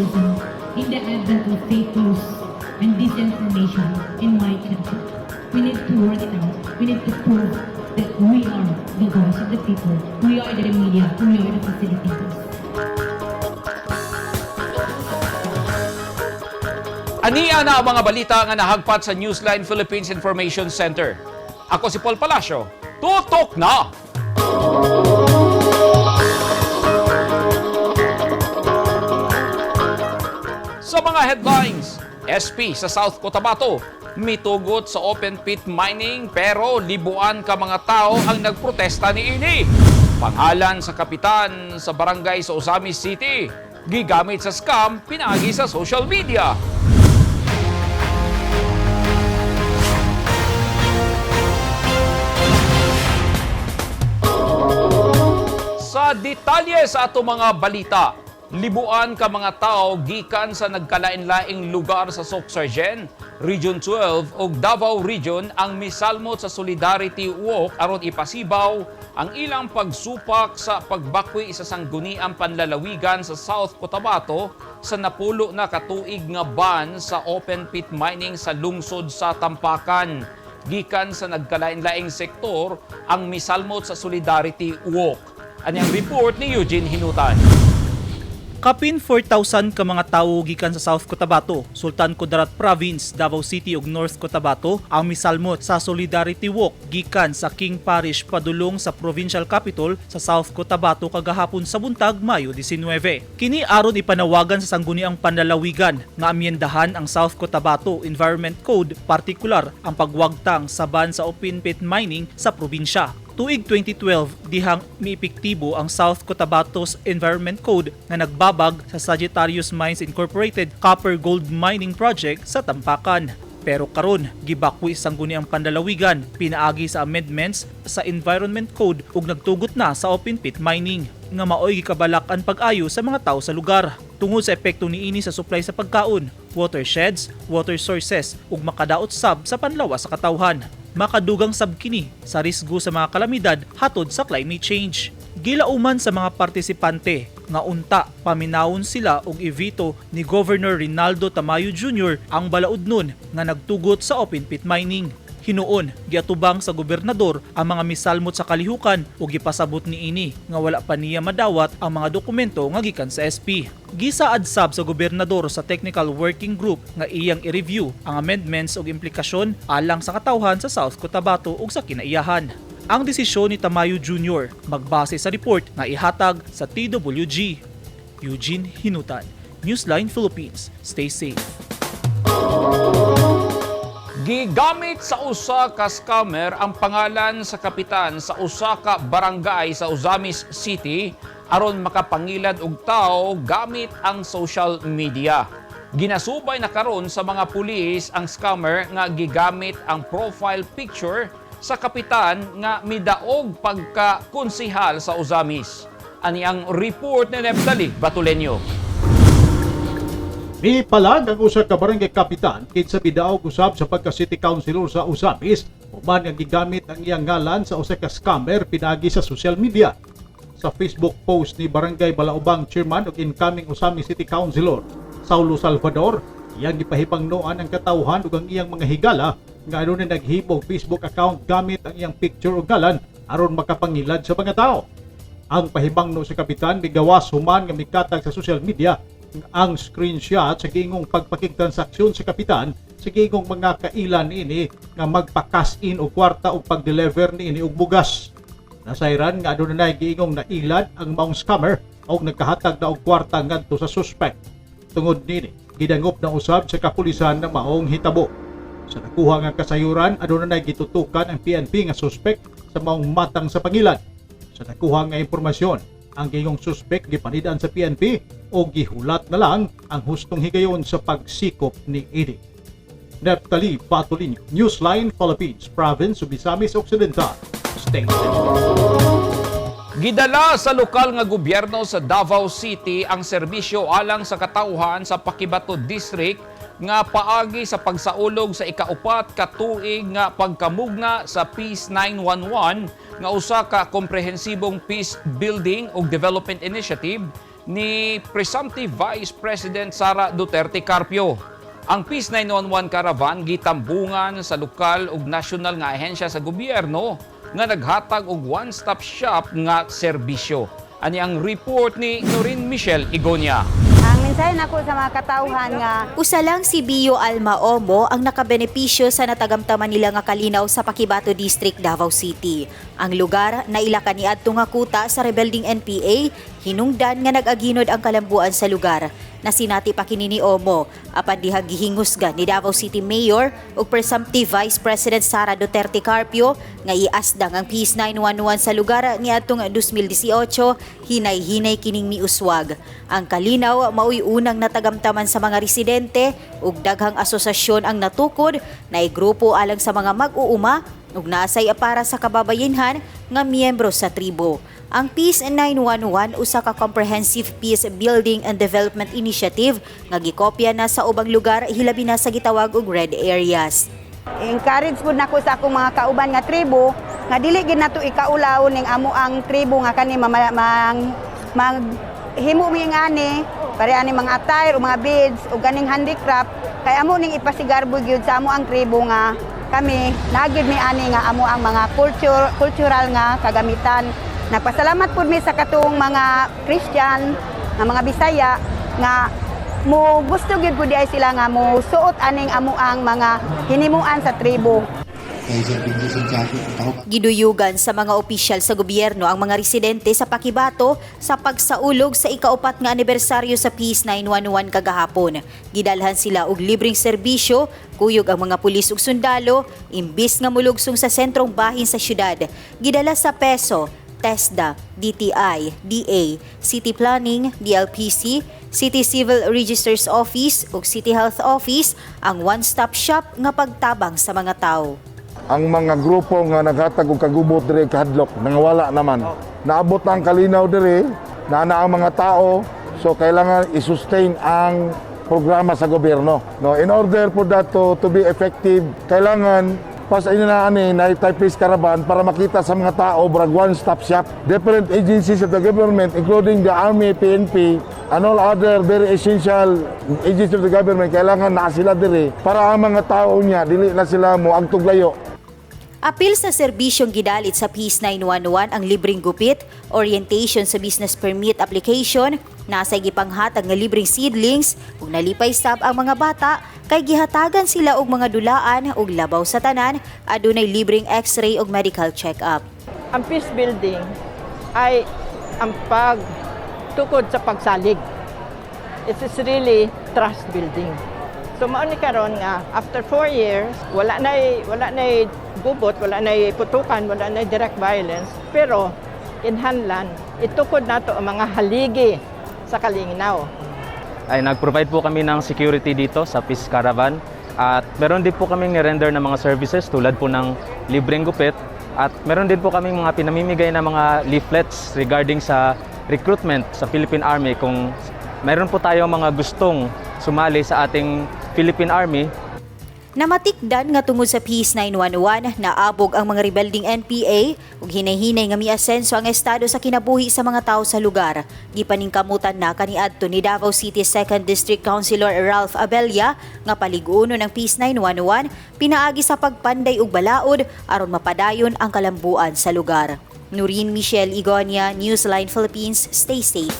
journalism in the advent of fake news and disinformation in my country. We need to work it out. We need to prove that we are the voice of the people. We are the media. We are the facilitators. Ania na ang mga balita nga nahagpat sa Newsline Philippines Information Center. Ako si Paul Palacio. Tutok na! Sa mga headlines, SP sa South Cotabato, mitugot sa open pit mining pero libuan ka mga tao ang nagprotesta niini. Pangalan sa kapitan sa barangay sa Ozamis City, gigamit sa scam pinaagi sa social media. Sa detalye sa ato mga balita, libuan ka mga tao gikan sa nagkalain-laing lugar sa Soccsksargen, Region 12 ug Davao Region ang misalmot sa Solidarity Walk aron ipasibaw ang ilang pagsupak sa pagbakwi sa sangguniang panlalawigan sa South Cotabato sa napulo na katuig nga ban sa open pit mining sa lungsod sa Tampakan. Gikan sa nagkalain-laing sektor ang misalmot sa Solidarity Walk. Ani ang report ni Eugene Hinutan. Kapin 4,000 ka mga tawo gikan sa South Cotabato, Sultan Kudarat Province, Davao City ug North Cotabato ang misalmot sa Solidarity Walk gikan sa King Parish padulong sa Provincial Capital sa South Cotabato kagahapon sa buntag, Mayo 19. Kini aron ipanawagan sa sangguniang panlalawigan nga amyendahan ang South Cotabato Environment Code, partikular ang pagwagtang sa ban sa open pit mining sa probinsya. Tuig 2012 dihang miepektibo ang South Cotabato's Environment Code nga nagbabag sa Sagittarius Mines Incorporated Copper Gold Mining Project sa Tampakan. Pero karon gibakwi sangguniang panlalawigan pinaagi sa amendments sa Environment Code ug nagtugot na sa open pit mining nga maoy gikabalak-an pag-ayo sa mga tao sa lugar tungod sa epekto niini sa supply sa pagkaon, watersheds, water sources ug makadaot sab sa panlawas sa katawhan. Makadugang sab kini sa risgo sa mga kalamidad hatod sa climate change. Gilauman sa mga partisipante nga unta paminawon sila og i-veto ni Governor Rinaldo Tamayo Jr. ang balaod nun nga nagtugot sa open pit mining. Hinuon, giatubang sa gobernador ang mga misalmot sa kalihukan ug gipasabot niini nga wala pa niya madawat ang mga dokumento nga gikan sa SP. Gisaad sab sa gobernador sa Technical Working Group nga iyang i-review ang amendments ug implikasyon alang sa katawhan sa South Cotabato ug sa kinaiyahan. Ang desisyon ni Tamayo Jr. magbase sa report nga ihatag sa TWG. Eugene Hinutan, Newsline Philippines. Stay safe. Gigamit sa usa ka scammer ang pangalan sa kapitan sa usa ka barangay sa Ozamis City aron makapangilad og tawo gamit ang social media. Ginasubay na karon sa mga pulis ang scammer nga gigamit ang profile picture sa kapitan nga midaog pagka konsehal sa Ozamis. Ani ang report ni Neptali Batulenyo. Mipalag ang usa ka barangay kapitan kinsa midaog usab sa pagka city councilor sa Ozamis human nga gigamit ang iyang ngalan sa usa ka scammer pinaagi sa social media. Sa Facebook post ni Barangay Balaubang Chairman ug incoming Ozamis City Councilor Saulo Salvador, iyang gipahibangnoan ang katawhan ug ang iyang mga higala nga adunay naghimo og Facebook account gamit ang iyang picture ug ngalan aron makapangilad sa mga tao. Ang pahibangno sa kapitan migawas human nga mikatag sa social media ang screenshot sa giingong pagpakigtransaksyon sa kapitan sa giingong mga kailan niini nga magpa-cash in og kwarta o pag-deliver niini og bugas. Nasayran nga adunay giingong nailad ang maong scammer og nagkahatag na og kwarta ngadto sa suspect. Tungod niini, gidangop na usab sa kapulisan na maong hitabo. Sa nakuha nga kasayuran, adunay gitutukan ang PNP nga suspect sa maong matang sa pangilad. Sa nakuha nga impormasyon, ang giingong suspect gipanid-an sa PNP o gihulat na lang ang hustong higayon sa pagsikop niini. Neptali Batulinyo, Newsline Philippines, Province of Misamis Occidental. Stay safe. Gidala sa lokal nga gobyerno sa Davao City ang serbisyo alang sa katawhan sa Paquibato District nga paagi sa pagsaulog sa ikaupat ka tuig nga pagkamugna sa Peace 911 nga usa ka komprehensibong peace building ug development initiative ni Presumptive Vice President Sara Duterte Carpio. Ang Peace 911 Caravan gitambungan sa lokal ug nasyonal nga ahensya sa gobyerno nga naghatag og one-stop shop nga serbisyo. Ani ang report ni Noreen Michelle Igonia. Ang mensahe nako sa mga katawhan nga Usa lang si Bio Alma Omo ang nakabenepisyo sa natagamtaman nila nga kalinaw sa Paquibato District, Davao City. Ang lugar na ila kaniadto nga kuta sa rebelding NPA, hinungdan nga nag-aginod ang kalambuan sa lugar. Nasinati pa kini ni Omo, apan dihang gihingusgan ni Davao City Mayor ug presumptive Vice President Sara Duterte Carpio nga iasdang ang Peace 911 sa lugar niadtong 2018, hinay-hinay kining miuswag. Ang kalinaw maoy unang natagamtaman sa mga residente ug daghang asosasyon ang natukod na grupo alang sa mga mag-uuma ug naasay para sa kababayinhan nga miyembro sa tribo. Ang Peace 911 usa ka comprehensive peace building and development initiative nga gikopya na sa ubang lugar, hilabi na sa gitawag og red areas. Encourage pud nako sa akong mga kauban nga tribo nga dili gid nato ikaulaw ning amo ang tribo nga kani mang mag himo mi ngani pare ani mga attire o mga beads o ganing handicraft, kay amo ning ipasigarbo gyud sa amo ang tribo nga kami nagid mi ani nga amo ang mga cultural nga kagamitan. Nagpasalamat pud mi sa katong mga Christian nga mga Bisaya nga mo gusto gyud pud ay sila nga mo suot aning amo ang mga hinimuan sa tribo. Giduyugan sa mga opisyal sa gobyerno ang mga residente sa Paquibato sa pagsaulog sa ikaupat nga anibersaryo sa Peace 911 kagahapon. Gidalhan sila og libreng serbisyo, kuyog ang mga pulis ug sundalo, imbis nga mulugsong sa sentrong bahin sa syudad. Gidala sa PESO, TESDA, DTI, DA, City Planning, DLPC, City Civil Registers Office ug City Health Office ang one-stop shop nga pagtabang sa mga tao. Ang mga grupo nga naghatag og kagubot diri kahadlok, nangawala naman. Naabot na ang kalinaw diri, naa na ang mga tao, so kailangan i-sustain ang programa sa gobyerno. No, in order for that to be effective, kailangan pas ini na ani na Peace Caravan para makita sa mga tao brag one stop shop. Different agencies of the government, including the Army, PNP and all other very essential agencies of the government, kailangan na sila diri para ang mga tao niya dili na sila mo agtuglayo. Apil sa serbisyong gidalit sa Peace 911 ang libreng gupit, orientation sa business permit application, nasa gipanghatag nga libreng seedlings ug nalipay sab ang mga bata kay gihatagan sila og mga dulaan ug labaw sa tanan, adunay libreng x-ray ug medical check-up. Ang peace building ay ang pagtukod sa pagsalig. It is really trust building. So mao ni karon nga after 4 years, wala na gubot, wala na putukan, wala na direct violence, pero kinahanglan itukod nato ang mga haligi sa kalinaw. Ay nag-provide po kami ng security dito sa Peace Caravan at meron din po kaming ni-render ng mga services tulad po ng libreng gupit at meron din po kaming mga pinamimigay na mga leaflets regarding sa recruitment sa Philippine Army. Kung meron po tayo mga gustong sumali sa ating Philippine Army. Namatikdan nga tungod sa Peace 911, naabog ang mga rebelding NPA ug hinay-hinay nga miasenso ang estado sa kinabuhi sa mga tao sa lugar. Gipaningkamutan na kaniadto ni Davao City 2nd District Councilor Ralph Abella nga palig-unon ang Peace 911 pinaagi sa pagpanday og balaod aron mapadayon ang kalambuan sa lugar. Noreen Michelle Igonia, Newsline Philippines, stay safe.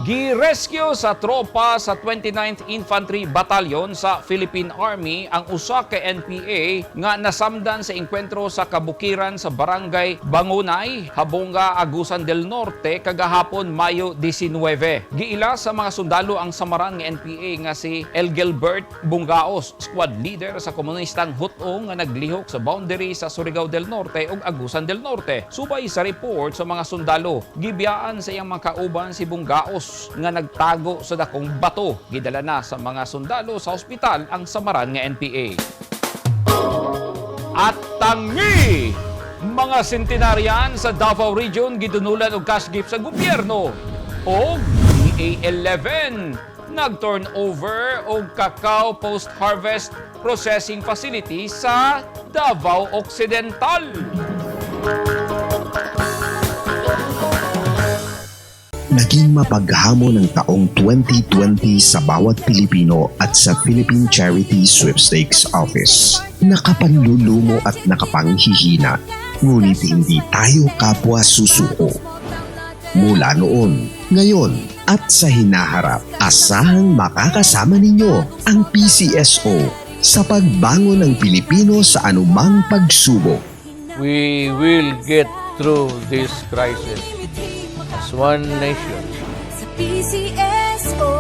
Gi-rescue sa tropa sa 29th Infantry Battalion sa Philippine Army ang usa ka NPA nga nasamdan sa engkwentro sa kabukiran sa Barangay Bangunay, Jabonga, Agusan del Norte kagahapon, Mayo 19. Giila sa mga sundalo ang samaran nga NPA nga si Elgelbert Bungaos, squad leader sa komunistang Hut-ong nga naglihok sa boundary sa Surigao del Norte ug Agusan del Norte. Subay sa report sa mga sundalo, gibiyaan sa iyang mga kauban si Bungaos nga nagtago sa dakong bato. Gidala na sa mga sundalo sa ospital ang samaran nga NPA. At tangi! Mga centenarian sa Davao Region gidunulan og cash gift sa gobyerno. O DA 11 nag-turn over og cacao post-harvest processing facility sa Davao Occidental. Naging mapaghamon ang taong 2020 sa bawat Pilipino at sa Philippine Charity Sweepstakes Office. Nakapanlulumo at nakapanghihina, ngunit hindi tayo kapwa susuko. Mula noon, ngayon at sa hinaharap, asahang makakasama ninyo ang PCSO sa pagbangon ng Pilipino sa anumang pagsubok. We will get through this crisis as one nation. Sa PCSO.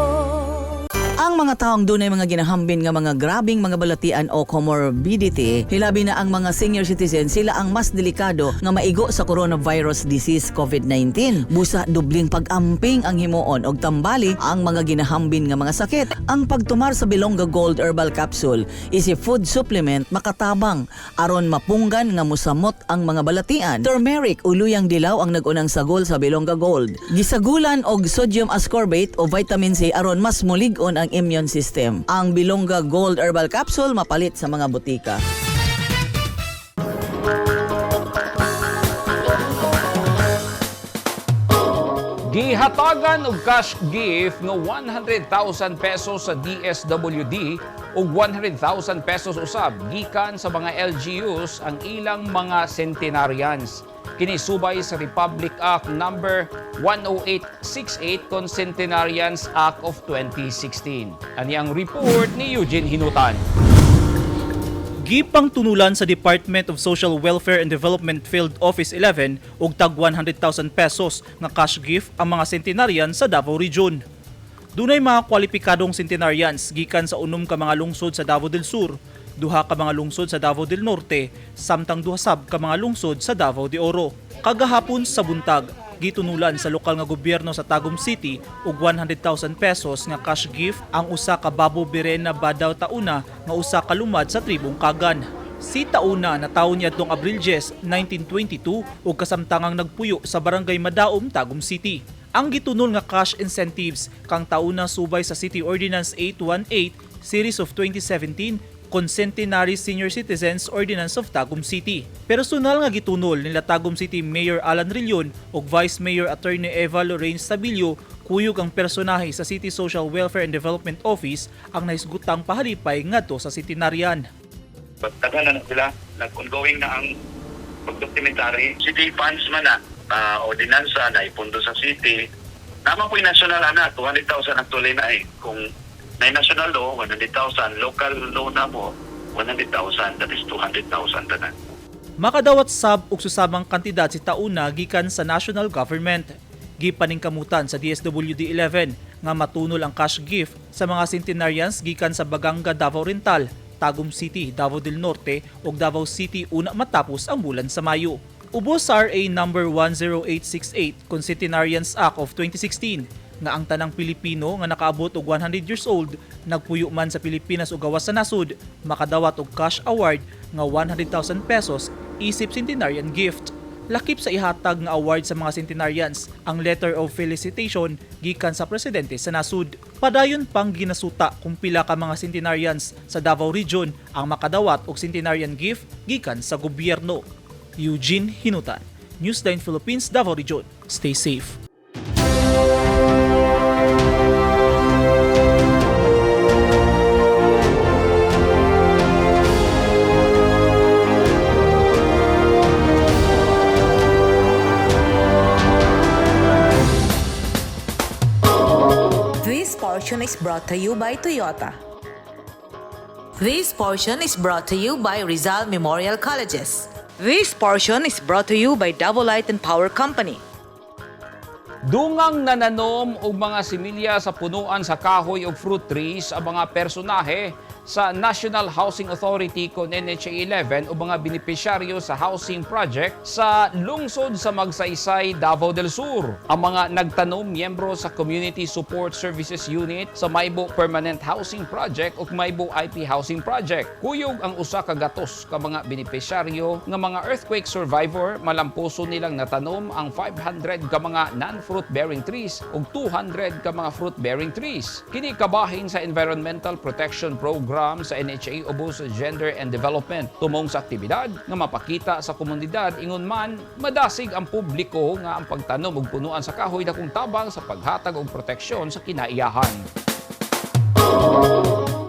Ang mga taong dunay mga ginahambin nga mga grabing mga balatian o comorbidity, hilabi na ang mga senior citizen, sila ang mas delikado nga maigo sa coronavirus disease COVID-19. Busa dubling pag-amping ang himuon og tambali ang mga ginahambin nga mga sakit. Ang pagtumar sa Bilongga Gold Herbal Capsule is a food supplement makatabang aron mapunggan nga musamot ang mga balatian. Turmeric o luyang dilaw ang nagunang sagol sa Bilongga Gold. Gisagulan og sodium ascorbate o vitamin C aron mas mulig-on ang immune system. Ang Bilongga Gold Herbal Capsule mapalit sa mga butika. Gihatagan og cash gift nga 100,000 pesos sa DSWD ug 100,000 pesos usab gikan sa mga LGUs ang ilang mga centenarians. Kini subay sa Republic Act number 10868 kon Centenarians Act of 2016. Ani ang report ni Eugene Hinutan. Gipang tunulan sa Department of Social Welfare and Development Field Office 11 og tag 100,000 pesos nga cash gift ang mga centenarian sa Davao Region. Dunay mga kwalipikadong centenarians gikan sa 6 ka mga lungsod sa Davao del Sur, 2 ka mga lungsod sa Davao del Norte, samtang 2 sab ka mga lungsod sa Davao de Oro. Kagahapon sa buntag, gitunulan sa lokal nga gobyerno sa Tagum City og 100,000 pesos nga cash gift ang usa ka Babo Birena Badaw Tauna nga usa ka lumad sa tribong Kagan. Si Tauna natawo niadtong Abril 10, 1922 ug kasamtangang nagpuyo sa Barangay Madaom, Tagum City. Ang gitunol nga cash incentives kang Tauna subay sa City Ordinance 818 Series of 2017 kon Centenary Senior Citizens Ordinance of Tagum City. Personal nga gitunol nila Tagum City Mayor Alan Rillon ug Vice Mayor Attorney Eva Lorraine Stabilio kuyog ang personahe sa City Social Welfare and Development Office ang nahisgutang pahalipay ngadto sa centenarian. Pagtagal na sila, nag-ongoing na ang pagdokumentary. City funds man na, ordinansa na ipundo sa city. Naman po yung national ana, 200,000 actually na eh. Kung na national law, 100,000. Local law na mo, 100,000. That is 200,000 tanan. Makadawat sab og susamang kantidad si Tauna gikan sa national government. Gipaningkamutan sa DSWD 11 nga matunol ang cash gift sa mga centenarians gikan sa Baganga, Davao Oriental, Tagum City, Davao del Norte ug Davao City una matapos ang bulan sa Mayo. Ubos sa RA number 10868 kon Centenarians Act of 2016 nga ang tanang Pilipino nga nakaabot og 100 years old, nagpuyo man sa Pilipinas o gawas sa nasod, makadawat og cash award nga 100,000 pesos isip centenarian gift. Lakip sa ihatag nga award sa mga centenarians ang letter of felicitation gikan sa presidente sa nasud. Padayon pang ginasuta kung pila ka mga centenarians sa Davao Region ang makadawat og centenarian gift gikan sa gobyerno. Eugene Hinutan, Newsline Philippines, Davao Region. Stay safe. This portion is brought to you by Toyota. This portion is brought to you by Rizal Memorial Colleges. This portion is brought to you by Davao Light and Power Company. Dungang nananom og mga similya sa punuan sa kahoy og fruit trees ang mga personahe sa National Housing Authority kon NHA 11 o mga benepisyaryo sa housing project sa lungsod sa Magsaysay, Davao del Sur. Ang mga nagtanom miyembro sa Community Support Services Unit sa Maibo Permanent Housing Project ug Maibo IP Housing Project. Kuyog ang 100 ka mga benepisyaryo nga mga earthquake survivor, malampuso nilang natanom ang 500 ka mga non-fruit bearing trees ug 200 ka mga fruit bearing trees. Kini kabahin sa Environmental Protection Program Program sa NHA ubos sa Gender and Development. Tumong sa aktibidad nga mapakita sa komunidad ingon man madasig ang publiko nga ang pagtanom og punuan sa kahoy dakong tabang sa paghatag og proteksyon sa kinaiyahan.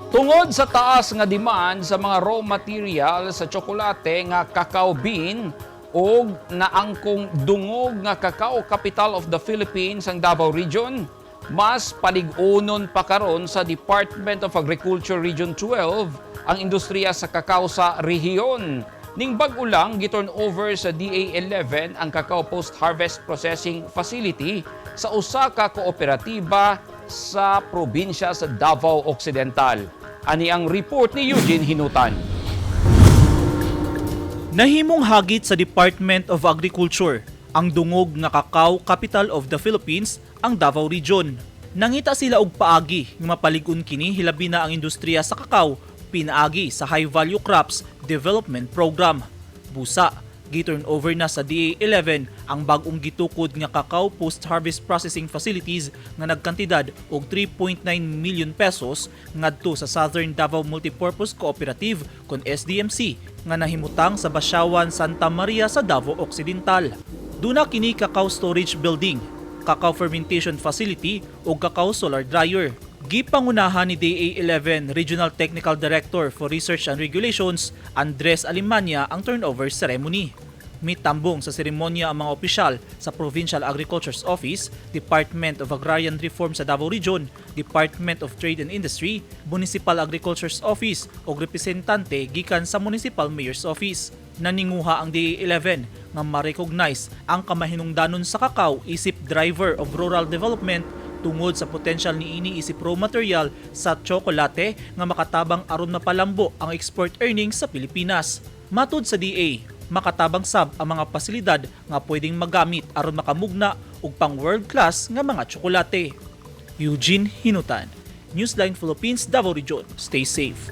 Tungod sa taas nga demand sa mga raw material sa tsokolate nga cacao bean og naangkong dungog nga cacao capital of the Philippines ang Davao Region, mas palig-unon pa karon sa Department of Agriculture Region 12 ang industriya sa kakao sa rehiyon. Ning bag-o lang giturn over sa DA 11 ang cacao post-harvest processing facility sa usa ka kooperatiba sa probinsya sa Davao Occidental. Ani ang report ni Eugene Hinutan. Nahimong hagit sa Department of Agriculture ang dungog nga cacao capital of the Philippines ang Davao Region. Nangita sila og paagi nga mapalig-on kini, hilabi na ang industriya sa kakao pinaagi sa High Value Crops Development Program. Busa, gi-turn over na sa DA-11 ang bag-ong gitukod nga cacao post-harvest processing facilities nga nagkantidad og 3.9 million pesos ngadto sa Southern Davao Multipurpose Cooperative kon SDMC nga nahimutang sa Basiawan, Santa Maria sa Davao Occidental. Duna kini cacao storage building, cacao fermentation facility ug cacao solar dryer. Gipangunahan ni DA-11 Regional Technical Director for Research and Regulations Andres Alemania ang turnover ceremony. Mitambong sa seremonya ang mga opisyal sa Provincial Agriculture's Office, Department of Agrarian Reform sa Davao Region, Department of Trade and Industry, Municipal Agriculture's Office ug representante gikan sa Municipal Mayor's Office. Naninguha ang DA-11 nga ma-recognize ang kamahinungdanon sa kakao isip driver of rural development tungod sa potensyal niini isip raw material sa tsokolate nga makatabang aron mapalambo ang export earnings sa Pilipinas. Matud sa DA, makatabang sab ang mga pasilidad nga pwedeng magamit aron makamugna og pang world class nga mga tsokolate. Eugene Hinutan, Newsline Philippines, Davao Region. Stay safe.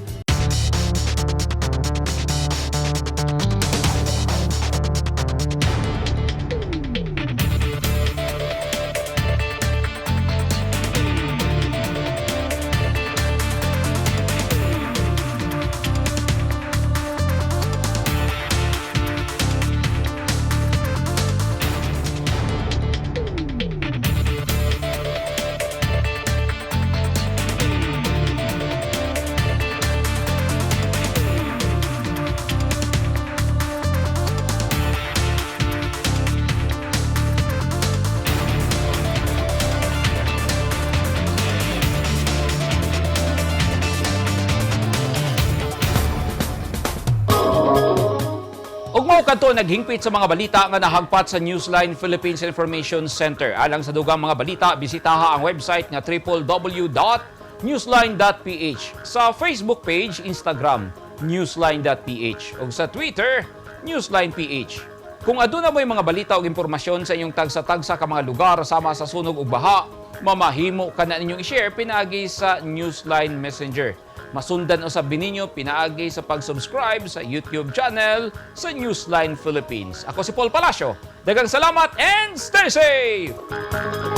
Ug mao kadto naghingpit sa mga balita nga nahagpat sa Newsline Philippines Information Center. Alang sa dugang mga balita, bisitaha ang website nga www.newsline.ph. Sa Facebook page, Instagram, newsline.ph ug sa Twitter, newsline.ph. Kung aduna mo'y mga balita o impormasyon sa inyong tagsa-tagsa ka mga lugar sama sa sunog ug baha, mamahimo ka na ninyong i-share pinaagi sa Newsline Messenger. Masundan usab ninyo pinaagi sa pag-subscribe sa YouTube channel sa Newsline Philippines. Ako si Paul Palacio. Daghang salamat and stay safe!